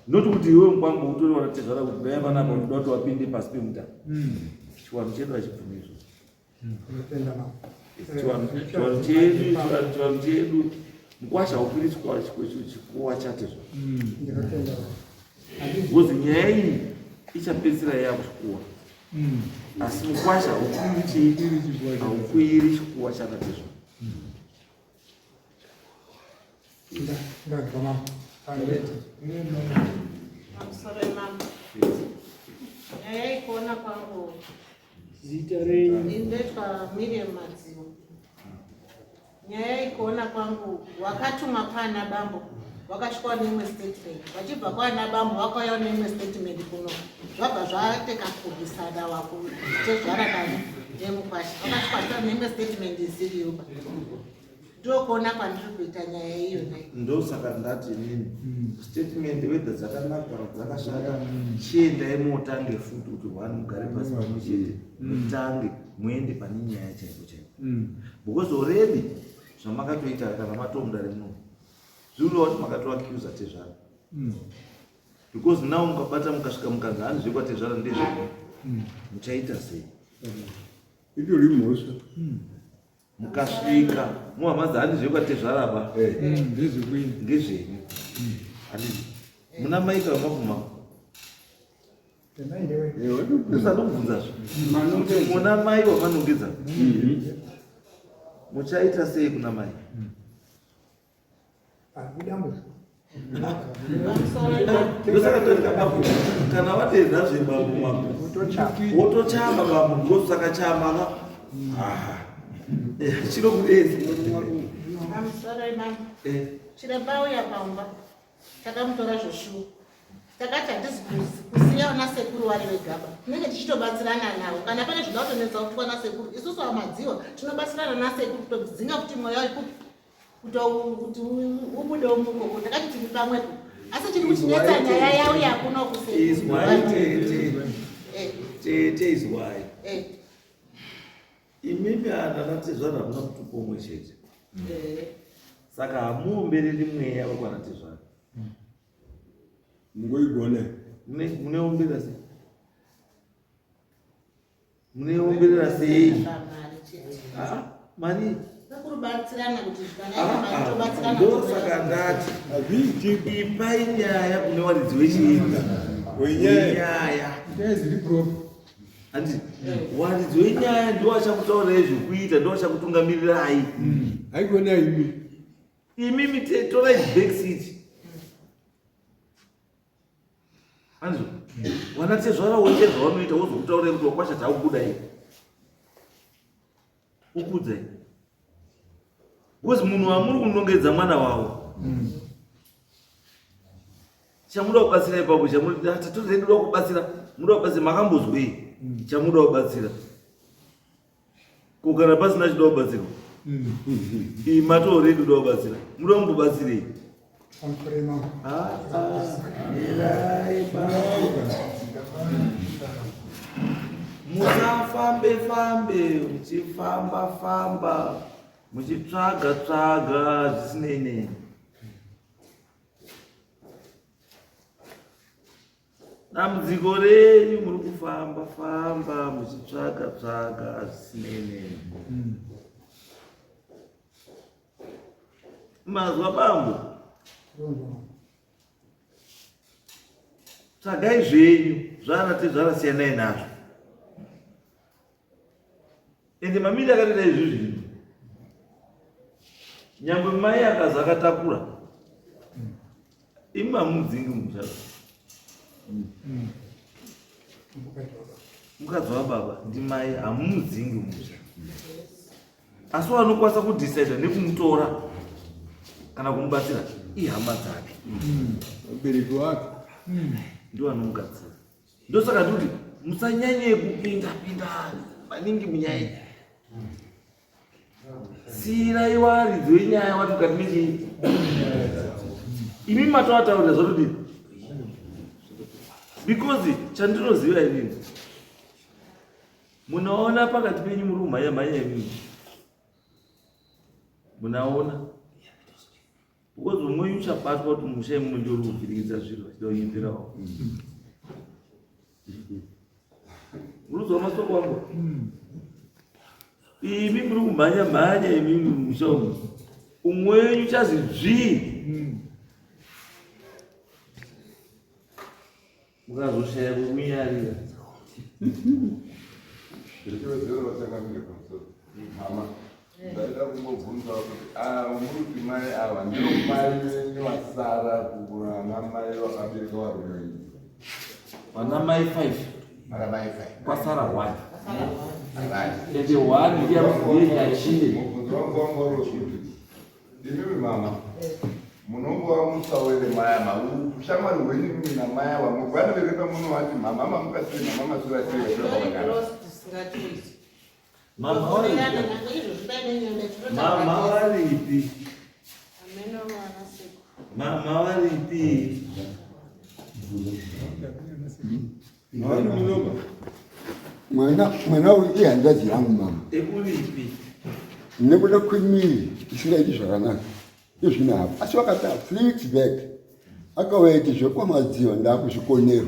S1: not kuti iwe mukwambo utore wanatezvara kuti dai vanapa kuti uda kuti wapinde pasi pemutano. Chiwanhu chedu hachibvumi izvozvo. Chiwanhu chedu chiwanhu chedu mukwasha haukwiri chikuwa chatezvara because nyaya iyi ichapedzisira yakuchikuwa asi mukwasha haukwiri chii haukwiri chikuwa chatezvara.
S2: Pamusoro imambo. Nyaya ikuona kwangu.
S5: Zita renyu?
S2: Ndoitwa Miriam Madziwo. Nyaya ikuona kwangu wakatumwa kwana bambo wakasvika neimwe statement vachibva kwana bambo vakauya neimwe statement kuno zvabva zvateka kurwisana wakutezvara kani nemukwasha vakasvika neimwe statement isiriyoba. Ndokuona kwandiri kuita nyaya iyo nei.
S1: Ndosaka ndati inini statement whether dzakanaka kana dzakashata chiendai motange futi kuti one mugare pasi pamwe chete mutange muende pane nyaya chaipo chaipo because already zvamakatoita kana matomudare muno zvinoreva kuti makatoaccusa tezvara because now mukabata mukasvika mukanzi hanzi zvekwatezvara ndezvenyu muchaita sei?
S6: Itori mhosva.
S1: Mukasvika muhama handi zvekwatezvaraba ndezvenyu handiti muna maika vamabvuma ndosandokubvunzazve kuti muna mai wamanongedza muchaita sei kuna mai? Ndosaka toti kana watenda zvebambo mako wotochama bambo because sakachama ka chinokudezi.
S2: Pamusoro imambo. Chiremba uya pamba takamutora zveshuwa takati hatisi kusiya vana sekuru vari vegaba tinenge tichitobatsirana navo kana pane zvinoda kutonetsa kuti vana sekuru isusu vamadziwa tinobatsirana nasekuru kutodzinga kuti mweya kuti ubude mukoko takati tiri pamwepo asi chiri kuchinetsa nyaya yauya kuno
S1: Izwai tete. Tete izwai. Imimi ana natezvara hamuna mutupo umwe chete. Saka hamuombereri mweya wekwana tezvara.
S6: Mungoigona.
S1: Muneomberera sei? Muneomberera sei? Mari
S2: kubatsirana kuti kana
S1: ndosaka ndati ipai nyaya kune waridzi wechii wenyaya. Handiti waridzi wenyaya ndiwo achakutaurirai zvekuita ndiwo achakutungamirirai.
S3: Haikona imi.
S1: Imimi torai back seat. Anzwa wanatezvara woite zvavanoita wozokutaurirai kuti wakwasha takubuda ukudzai because munhu wamuri kunongedza mwana wavo chamuda kubatsira ipapo chamuda kubatsira muda kubatsira makambozwei chamuda kubatsira ko kana pasina chida kubatsirwa iyi mato already uda kubatsira muda kumbobatsirei? Musafambe fambe muchifamba famba muchitsvaga tsvaga zvisinei nei. Dambudziko renyu muri kufamba famba muchitsvaga tsvaga zvisinei nei. Mazwa bambo, tsvagai zvenyu zvana tezvara siyanai nazvo. Ende mamiri akatoita izvi zvinhu nyangwe mai akazi akatakura imi hamudzingi mucharo mukadzi wababa ndimai hamumudzingi musha asi vanokwanisa kudecide nekumutora kana kumubatsira ihama dzake
S3: vabereki wake
S1: ndiwo anomugatsira ndosaka ndikuti musanyanye kupinda pinda maningi munyaya siyirai waridzi wenyaya wati mukati mechii imi matovataurira zvatodii because chandinoziva inini Munaona pakati penyu muri kumhanya mhanya imimi. Munaona. Because umwe uchabatwa kuti musha imomo ndiwo uri kuvhiringidza zviro achida kunyeperawo. Urikuzwa masoko wangu? Imi muri kumhanya mhanya imimi musha umu. Umwe wenyu chazi dzvii. Mukazoshaya kwekunyarira.
S7: Mama, ndaida kungobvunza kuti ah, muri kuti mai ava ndivo mai venyu vasara kuvana mai vakabereka varume venyu.
S1: Vana mai 5.
S7: Vana mai 5.
S1: Kwasara 1. Ende 1 ndiye ndiye nyachinde.
S7: Mubvunzo wangu wanga uri wekuti Imimi mama munongova musawere maya ma ushamwari hwenyu imimi namai ava mugwana verepa munovati mama mamuka sei mama maswera sei vaswera kwakanaka.
S1: Mama varipi? Mama varipi? Mama varipi?
S6: Mwana mwana uyu ihanzvadzi yangu mama.
S1: Ekuvipi?
S6: Nekuda kwemiri isingaiti zvakanaka izvino apa asi vakati 3 weeks back akauya iti zvekwamadziva ndakuzvikonero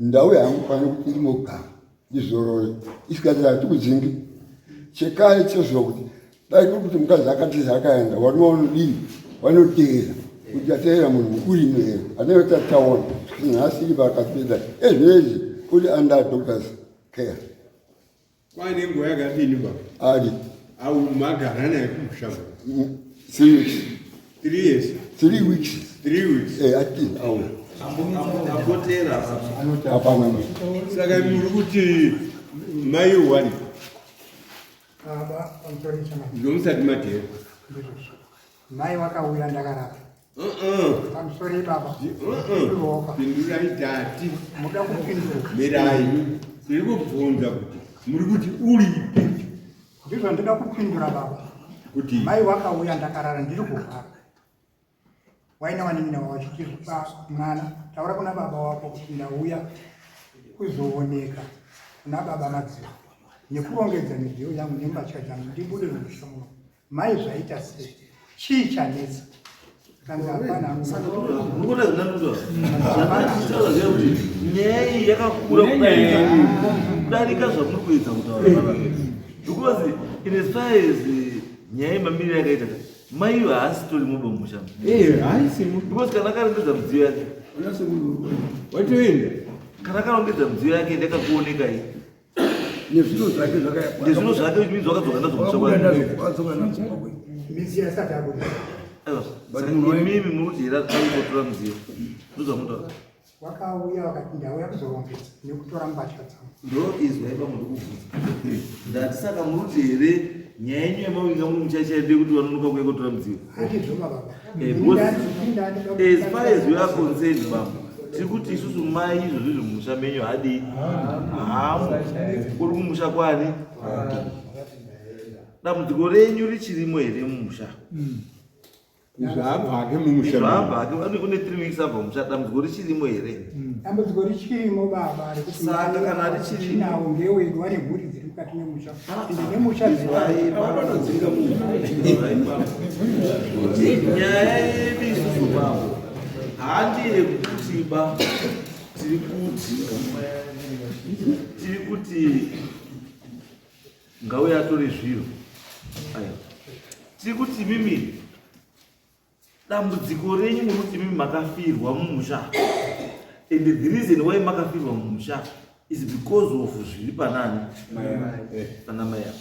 S6: ndauya hangu pano kuti ndimogara ndizorore isikati hatikudzingi chekare chezuva kuti dai kuri kuti mukadzi akatiza akaenda varume vanodii vanoteera kuti ateera munhu mukuru ino here anenge tataona nhasi iri pakapinda ezvinezvi uri under doctors care
S3: Kwaine nguva yakadini baba?
S6: Ari.
S3: Au magara naye kumusha.
S6: 3 weeks.
S3: 3 years.
S6: 3 weeks.
S3: 3 weeks.
S6: Eh, ati au.
S1: Ambotera.
S6: Hapana.
S3: Saka muri kuti mai wani?
S4: Baba, pamusoro chama.
S3: Ndomusati madhera.
S4: Mai wakauya ndakarara. Pamusoro baba.
S3: Pindurai tati.
S4: Muda kupindura.
S3: Mirai. Tiri kubvunza kuti muri kuti uripi?
S4: Ndizvo ndinoda kupindura baba.
S3: Kuti
S4: mai wakauya ndakarara ndiri kurwara. Waina wanin'ina wavo vachiti mwana taura kuna baba wako kuti ndauya kuzooneka kuna baba Madziva nekurongedza midziyo yangu nembatya dzangu ndibude mumusha muno. Mai zvaita sei? Chii chanetsa? Kanzi hapana.
S1: Munoona zvinandudzwa zvandachitaura zviya kuti nyaya iyi yakakura kudarika kudarika zvamuri kuedza kutaura baba. Because in as far as nyaya yemamiriro yakaita ka mai iyo haasi tori muba mumusha.
S3: Eh, haisi mu.
S1: Because kana akarongedza midziyo yake.
S3: Watoenda.
S1: Kana akarongedza midziyo yake ndakakuoneka iyi.
S8: Nezvino zvake zvakaya.
S1: Nezvino zvake which means wakadzoka nazo kumusha kwake.
S8: Wakadzoka nazo kwake.
S4: Midziyo asati abuda.
S1: Aiwa. Saka imimi muri kuti here ari kutora midziyo. Ndozvamunotaura.
S4: Wakauya wakati ndauya kuzorongedza nekutora mbatya dzangu.
S1: Ndo izwa ipa muri kubvunza. Ndati saka muri kuti here nyaya yenyu yamavinga muri muchachaide kuti vanonoka kuuya kutora midziyo.
S4: Handizvo baba.
S1: Because as far as we are concerned baba tiri kuti isusu mai izvozvo izvo mumusha menyu hadii hamu uri kumusha kwani dambudziko renyu richirimo here mumusha.
S7: Zvaabva hake mumusha.
S1: Zvaabva hake ane kune 3 weeks abva mumusha dambudziko richirimo here?
S4: Dambudziko richirimo baba rekuti
S1: Saka kana richirimo
S4: nawo ngewedu vane mhuri dziri mukati memusha. Ende nemusha
S1: Vanodzinga munhu. Nyaya yedu isusu babo handi yekuti ba tiri kuti tiri kuti ngauye atore zviro aya tiri kuti mimi dambudziko renyu muri kuti mimi makafirwa mumusha and the reason why makafirwa mumusha is because of zviri panani pana mai ava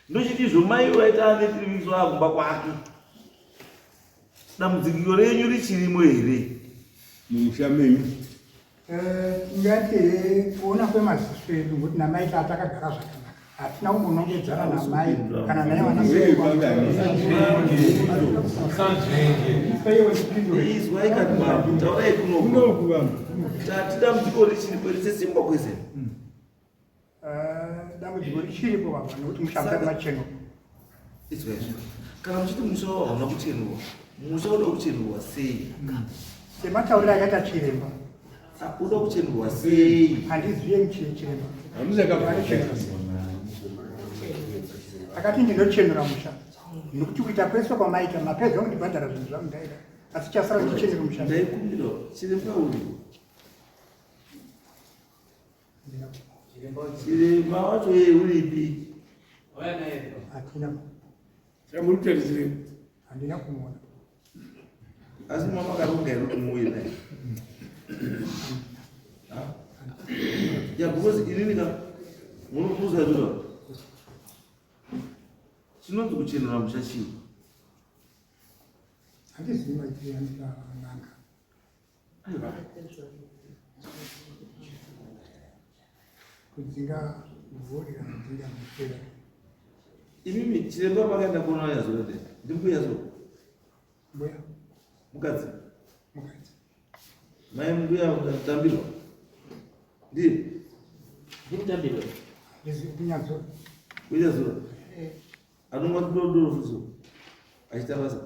S1: ndochiti izvo mai vaita ane tiri weeks waakumba kwake dambudziko renyu richirimo here
S7: mumusha menyu
S4: eh, tingati kuona kwemaziso edu ngokuti namai taa takagara zvakanaka hatina kumbonongedzana namai kana naye
S1: vanaizwai kani mambo taurai kunoku tati dambudziko richiripo risesimba kwese
S4: Eh, dambudziko richiripo baba nekuti musha musati machenurwa.
S1: Izwa izvo. Kana muchiti musha wavo hauna kuchenurwa, musha unoda kuchenurwa sei?
S4: Sematauriro akaita chiremba.
S1: Ah, unoda kuchenurwa sei?
S4: Handizive chiremba. Akati ndinochenura musha. Nekuti kuita kwese kwamaita mapedza kundibhadhara zvinhu zvangu ndaida. Asi chasara ndichenure musha.
S1: Ndaikumbira chiremba uri. Chiremba wacho iye uripi?
S4: Hatina.
S8: Chamuri kutarisirei?
S4: Handina kumuona.
S1: Asi mama makaronga here kuti muuye naye? Ya because inini ka munokuza zviro. Chinonzi kuchenura musha chii?
S4: Handizivi maitire anoita n'anga. Kudzinga mvuri kana kudzinga muswera.
S1: Imimi chiremba makaenda kuona yazora ndi ndimbuya zo.
S4: Mbuya.
S1: Mukadzi.
S4: Mukadzi.
S1: Mai mbuya mutambirwa. Ndiye.
S5: Ndimutambirwa.
S4: Ndizi kunyazora.
S1: Kunyazora.
S4: Eh.
S1: Anomwa doro futi achiita basa.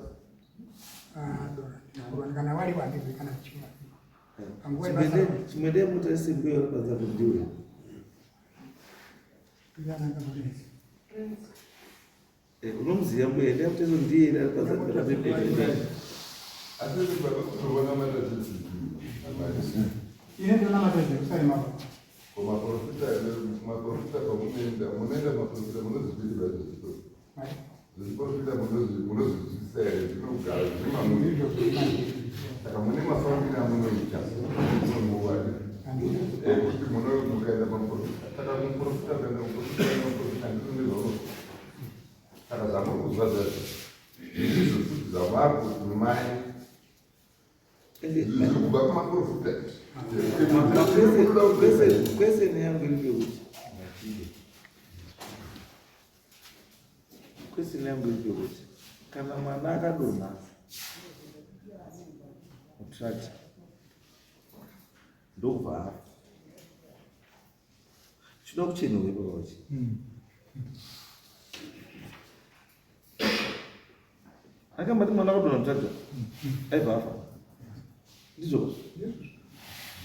S4: Ah, doro. Kana wari wandizi kana chimwa. Panguva yebasa.
S1: Chimwende mutarise mbuya uri panze apo ndiwe. Eh, unomuziva mbuya enda mutarise ndiye ari panze apo akapepeta.
S7: Asi baba kutoona matatidziki.
S4: Ine ndonamata Jerusarema baba.
S7: Ko maprofita maprofita pamunoenda munoenda maprofita munozvipiri zvezviprofita zvezviprofita munozvinzwisisa here zvinogara zviri mamuri saka mune mafambiro amunoita munguva ekuti mukaenda pamuprofita saka muprofita ukaenda muprofita ukaenda muprofita ndizvo saka zvamuri kuzwa zvacho ndizvo futi zvavakuti mai Zviri kubva kumaprofita.
S1: Question yangu iri pekuti question yangu iri pekuti kana mwana akadonha mutractor ndobva afa chinoda kuchenurwa ipapo chi akambati mwana akadonha mutractor aibva afa ndizvo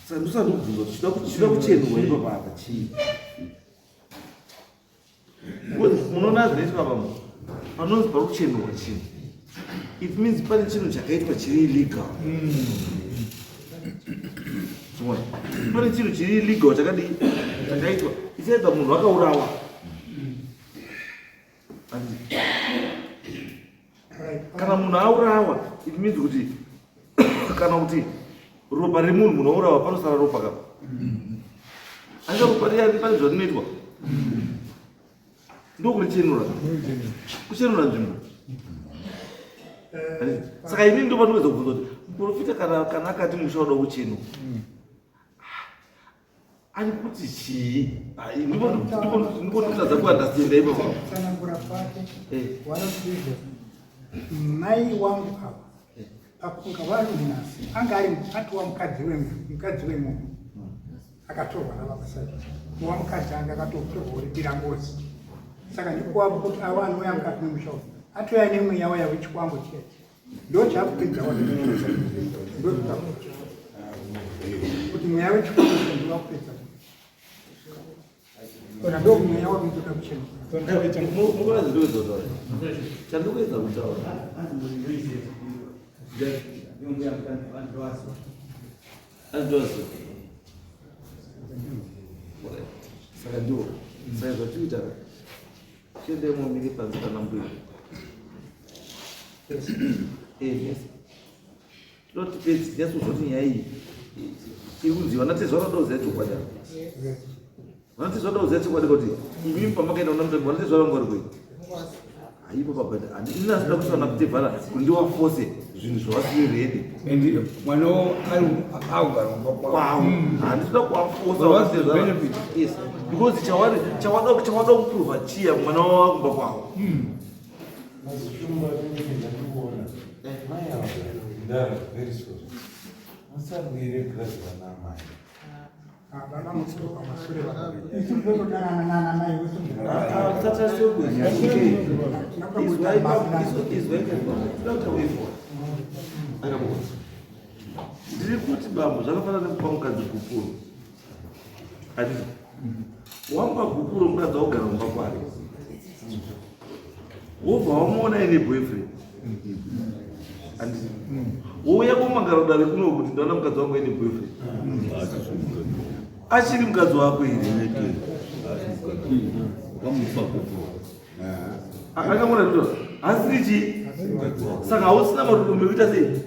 S1: saka ndosati kubvunza kuti chinoda kuchenurwa ipapo apa chii munoona zvinoitwa pamwe panonzi pari kuchenurwa chinhu it means pane chinhu chakaitwa chiri illegal pane chinhu chiri illegal chakadii chakaitwa ichaita munhu akaurawa kana munhu aurawa it means kuti kana kuti ropa remunhu munhu aurawa panosara ropa kapa asi ropa riyani pane zvarinoitwa ndokurichenura kuchenura nzvimbo saka inini ndopandikuedza kubvunza kuti muprofita kana akati musha uda kuchenura ari kuti chii ndikotadza kuandastenda ipapo
S4: Tsanangura kwake
S1: eh.
S4: wanoti mai wangu ava eh. pakunga vari munasi anga ari atiwa mukadzi mukadzi wemunhu akatorwa navabasai kuwa mukadzi anga akatotorwa kuripira ngozi saka ndikuwavo kuti ava anouya mukati memusha uyu atouya nemweya waya wechikwambo chiya Ndochakupedza kuti mweya wechikoro ndiwakupedza ona ndo mweya wakutoda kuchena.
S1: Chandikuedza kutaura saka ndiwo saka zvatikuita chiendai mumire panze pana mbuya. Yes. Tinoda tipedze tinyatsoziva kuti nyaya iyi iri kunzi vana tezvara vanoda kuziva chokwadi ava. Vana tezvara vanoda kuziva chokwadi kuti imimi pamakaenda kuna mutambi vana tezvara vangu vari kuenda. Haipo baba ini asida kuti vana kutevhara kuti ndiwafose zvinhu zvavasiri ready.
S8: And mwana ari akugara kumba
S1: kwavo. Handisida kuwafosa vana tezvara. Yes. Because chawari chawada chawada kuprova chiya mwana wavo kumba kwavo.
S9: Mazishumba tinenge ndandikuona mai ava ndara very sorry musarwire grazi vana amai.
S4: Baba musoro pamasure isu ndotodanana nana mai
S1: Ndiri kuti bambo zvakafanana nekupa mukadzi gupuro. Handiti wamupa gupuro mukadzi waugara kumba kwake. Wobva wamuona ine boyfriend. Handiti wouya kumangara kudare kuno kuti ndaona mukadzi wangu ine boyfriend. Achiri mukadzi wako here? Akamona ndizvo. Hasiri chii? Saka hausina marudo ekuita sei?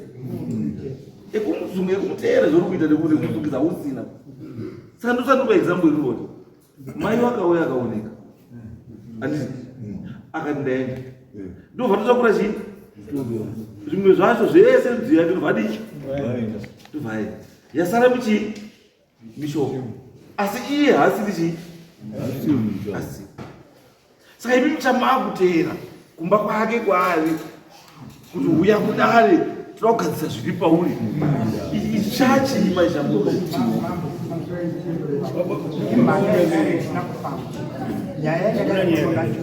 S1: Ekumuzunga ekumuteera zvauri kuita nekuti kumuzungisa hausina. Saka ndosanopa example iri kuti mai wakauya akaoneka. Handiti? Akati ndaenda. Ndobva totakura chii? Zvimwe zvacho zvese nziyo yake ndobva adii? Ndobva aenda. Yasara muchii? Mishonga. Asi iye haasiri chii? Asi. Saka imi muchamakuteera kumba kwake kwaari kuti uya kudare toda kugadzisa zviri pauri. Ichachii maishambo?
S4: Nyaya yakadai.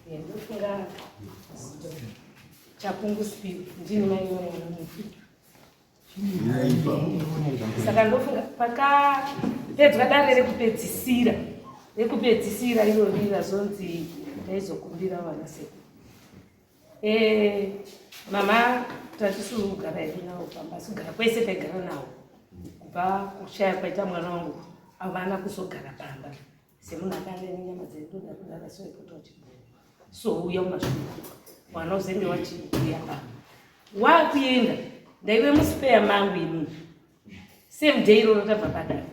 S10: Ndofunga chapungu spiwe ndini mai mwana mufi saka ndofunga pakapedzwa dare rekupedzisira rekupedzisira irori razonzi ndaizokumbira vana sekuru. Mama tatisugara hedu navo pamba sugara kwese taigara navo kubva kushaya kwaita mwana wangu havana kuzogara pamba semunhu akanga nenyama dzedu dakudara so ipota uchibhuya so uya mumashure mwana uzenge wachiuya pamba wakuenda ndaive muspeya mangu inini same day iroro tabva padare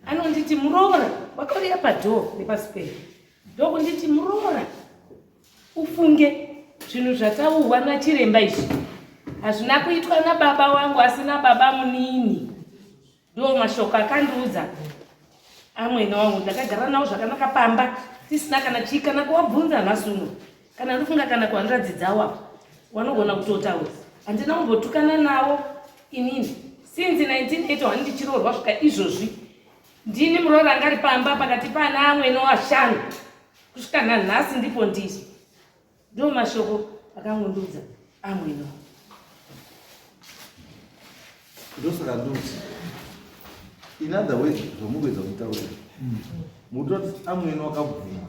S10: anonditi muroora wakauya padhoo nepaspeya ndokunditi muroora ufunge zvinhu zvatauhwa nachiremba izvi hazvina kuitwa nababa wangu asi nababa munini. Ndo mashoko akandiudza amwene wangu. Ndakagara nawo zvakanaka pamba tisina kana chii kana kuwabvunza nhasi uno kana ndofunga kana kuhanzvadzi dzawo apo wanogona kutotaura. Handina kumbotukana nawo inini since 1981 ndichiroorwa svika izvozvi ndini muroora anga ari pamba pakati pana amwene washanu kusvika nanhasi ndipo ndiri. Ndo mashoko akangondiudza amwene.
S1: Ndosaka ndoti in other words zvamukuedza kutaura mutoti amwene wakabvuma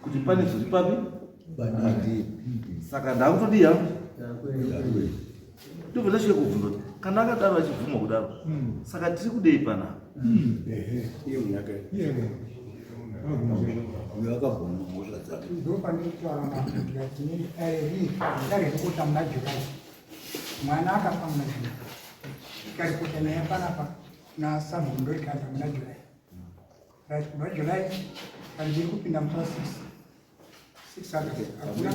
S1: kuti pane zviri papi pandiri saka ndakutodii hangu ndobva ndasvika kubvunza kuti kana akadaro achibvuma kudaro saka tiri kudei panapa.
S6: Uyo akabvuma mhosva dzake.
S4: Ndopandinotaura mambo ndikati ndaripota muna July mwana akafa muna July tikaripota nyaya panapa nasabhuku ndoikaza muna July right kubva July kana ndiri kupinda musi wa 6 6 August hakuna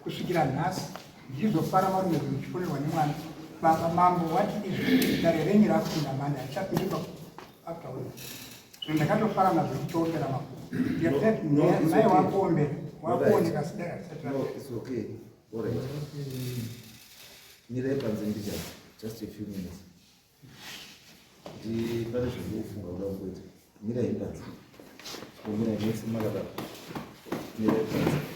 S4: kusvikira nhasi ndichizofara marume ndichifonerwa nemwana baba mambo wati izvi dare renyu rakupinda manda harichapindi pa after all zvino ndakatofara nazvo ndichiombera mambo mai wakuombera wakuoneka sidare harisati
S1: No, it's okay. All right. Mirai panze mbijana. Just a few minutes. Kuti pane zvandikufunga kuda kungoita. Mirai panze. Mirai mese makadaro. Mirai panze.